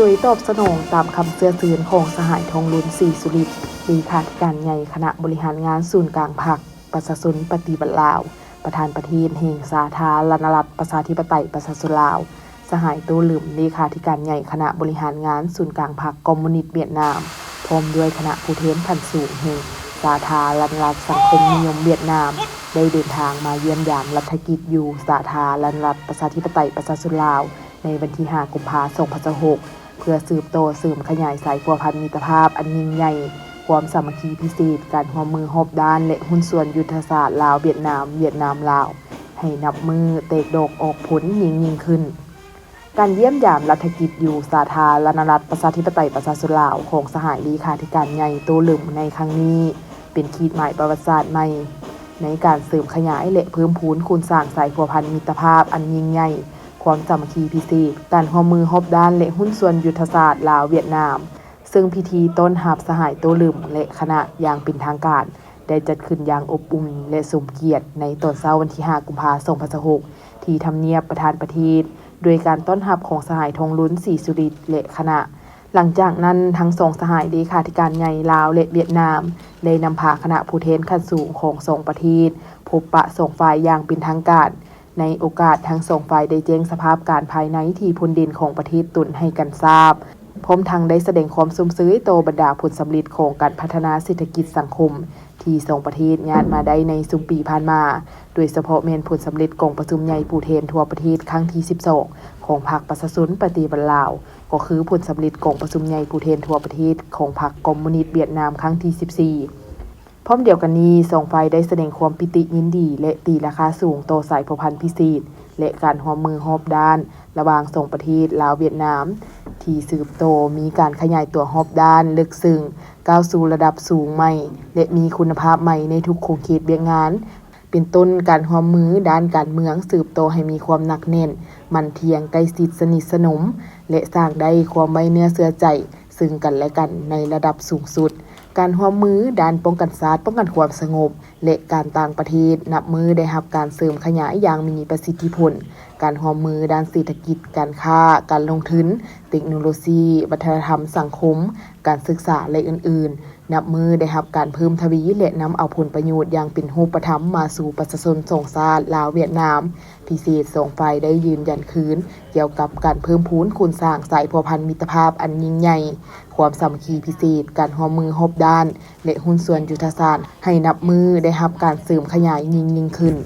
ໂດຍຕອບສະໜອງຕາມຄຳເຊື້ອເຊີນຂອງສະຫາຍ ທອງລຸນ ສີສຸລິດ ເລຂາທິການໃຫຍ່ຄະນະບໍລິຫານງານສູນກາງພັກປະຊາຊົນປະຕິວັດລາວ, ປະທານປະເທດແຫ່ງສາທາລະນະລັດປະຊາທິປະໄຕປະຊາຊົນລາວ, ສະຫາຍ ໂຕ້ ລຶມ ເລຂາທິການໃຫຍ່ຄະນະບໍລິຫານງານສູນກາງພັກຄອມມູນິດຫວຽດນາມ, ພ້ອມດ້ວຍຄະນະຜູ້ແທນຂັ້ນສູງແຫ່ງສາທາລະນະລັດສັງຄົມນິຍົມຫວຽດນາມ ໄດ້ເດີນທາງມາຢ້ຽມຢາມລັດຖະກິດຢູ່ສາທາລະນະລັດປະຊາທິປະໄຕປະຊາຊົນລາວ ໃນວັນທີຫ້າ ກຸມພາ ສອງພັນຊາວຫົກ ເພື່ອສືບຕໍ່ເສີມຂະຫຍາຍສາຍພົວພັນມິດຕະພາບອັນຍິ່ງໃຫຍ່, ຄວາມສາມັກຄີພິເສດ, ການຮ່ວມມືຮອບດ້ານ ແລະ ຫຸ້ນສ່ວນຍຸດທະສາດລາວ-ຫວຽດນາມ, ຫວຽດນາມ-ລາວ ໃຫ້ນັບມື້ແຕກດອກອອກຜົນຍິ່ງໆຂຶ້ນ. ການຢ້ຽມຢາມລັດຖະກິດຢູ່ສາທາລະນະລັດປະຊາທິປະໄຕປະຊາຊົນລາວຂອງສະຫາຍເລຂາທິການໃຫຍ່ ໂຕ້ ລຶມ ໃນຄັ້ງນີ້ ເປັນຂີດໝາຍປະຫວັດສາດໃໝ່ ໃນການເສີມຂະຫຍາຍ ແລະ ເພີ່ມພູນຄູນສ້າງສາຍພົວພັນມິດຕະພາບອັນຍິ່ງໃຫຍ່, ຄວາມສາມັກຄີພິເສດ, ການຮ່ວມມືຮອບດ້ານ ແລະ ຫຸ້ນສ່ວນຍຸດທະສາດລາວ-ຫວຽດນາມ, ເຊິ່ງພິທີຕ້ອນຮັບສະຫາຍ ໂຕ້ ລຶມ ແລະ ຄະນະຢ່າງເປັນທາງການ ໄດ້ຈັດຂຶ້ນຢ່າງອົບອຸ່ນ ແລະ ສົມກຽດໃນຕອນເຊົ້າວັນທີຫ້າ ກຸມພາ ສອງພັນຊາວຫົກ ທີ່ທຳນຽບປະທານປະເທດ ໂດຍການຕ້ອນຮັບຂອງສະຫາຍ ທອງລຸນ ສີສຸລິດ ແລະ ຄະນະ. ຫຼັງຈາກນັ້ນ, ທັງສອງສະຫາຍເລຂາທິການໃຫຍ່ລາວ ແລະ ຫວຽດນາມ ໄດ້ນຳພາຄະນະຜູ້ແທນຂັ້ນສູງຂອງສອງປະເທດ ພົບປະສອງຝ່າຍຢ່າງເປັນທາງການ. ໃນໂອກາດ, ທັງສອງຝ່າຍໄດ້ແຈ້ງສະພາບການພາຍໃນທີ່ພົ້ນເດັ່ນຂອງປະເທດຕົນໃຫ້ກັນຊາບ, ພ້ອມທັງໄດ້ສະແດງຄວາມຊົມເຊີຍຕໍ່ບັນດາຜົນສຳເລັດຂອງການພັດທະນາເສດຖະກິດສັງຄົມ ທີ່ສອງປະເທດຍາດມາໄດ້ໃນຊຸມປີຜ່ານມາ, ໂດຍສະເພາະແມ່ນຜົນສຳເລັດກອງປະຊຸມໃຫຍ່ຜູ້ແທນທົ່ວປະເທດຄັ້ງທີສິບສອງ ຂອງພັກປະຊາຊົນປະຕິວັດລາວ, ກໍຄືຜົນສຳເລັດກອງປະຊຸມໃຫຍ່ຜູ້ແທນທົ່ວປະເທດຂອງພັກຄອມມູນິດຫວຽດນາມຄັ້ງທີສິບສີ່. ພ້ອມດຽວກັນນີ້, ສອງຝ່າຍໄດ້ສະແດງຄວາມປີຕິຍິນດີ ແລະ ຕີລາຄາສູງຕໍ່ສາຍພົວພັນພິເສດ ແລະ ການຮ່ວມມືຮອບດ້ານ ລະຫວ່າງສອງປະເທດລາວ-ຫວຽດນາມ ທີ່ສືບຕໍ່ມີການຂະຫຍາຍຕົວຮອບດ້ານເລິກເຊິ່ງ, ກ້າວສູ່ລະດັບສູງໃໝ່ ແລະ ມີຄຸນນະພາບໃໝ່ໃນທຸກຂົງເຂດວຽກງານ, ເປັນຕົ້ນການຮ່ວມມືດ້ານການເມືອງສືບຕໍ່ໃຫ້ມີຄວາມໜັກແໜ້ນ, ໝັ້ນທ່ຽງ, ໃກ້ຊິດສະໜິດສະໜົມ ແລະ ສ້າງໄດ້ຄວາມໄວ້ເນື້ອເຊື່ອໃຈເຊິ່ງກັນແລະກັນໃນລະດັບສູງສຸດ, ການຮ່ວມມືດ້ານປ້ອງກັນຊາດ, ປ້ອງກັນຄວາມສະຫງົບ ແລະ ການຕ່າງປະເທດ ນັບມື້ໄດ້ຮັບການເສີມຂະຫຍາຍຢ່າງມີປະສິດທິຜົນ, ການຮ່ວມມືດ້ານເສດຖະກິດ, ການຄ້າ, ການລົງທຶນ, ເຕັກໂນໂລຊີ, ວັດທະນະທຳ, ສັງຄົມ, ການສຶກສາ ແລະ ອື່ນໆ ນັບມື້ໄດ້ຮັບການເພີ່ມທະວີ ແລະ ນຳເອົາຜົນປະໂຫຍດຢ່າງເປັນຮູບປະທຳມາສູ່ປະຊາຊົນສອງຊາດ ລາວ-ຫວຽດນາມ. ພິເສດ ສອງຝ່າຍໄດ້ຢືນຢັນຄືນກ່ຽວກັບການເພີ່ມພູນຄູນສ້າງສາຍພົວພັນມິດຕະພາບອັນຍິ່ງໃຫຍ່, ຄວາມສາມັກຄີພິເສດ, ການຮ່ວມມືຮອບດ້ານ ແລະ ຫຸ້ນສ່ວນຍຸດທະສາດ ໃຫ້ນັບມື້ໄດ້ຮັບການເສີມຂະຫຍາຍຍິ່ງໆຂຶ້ນ.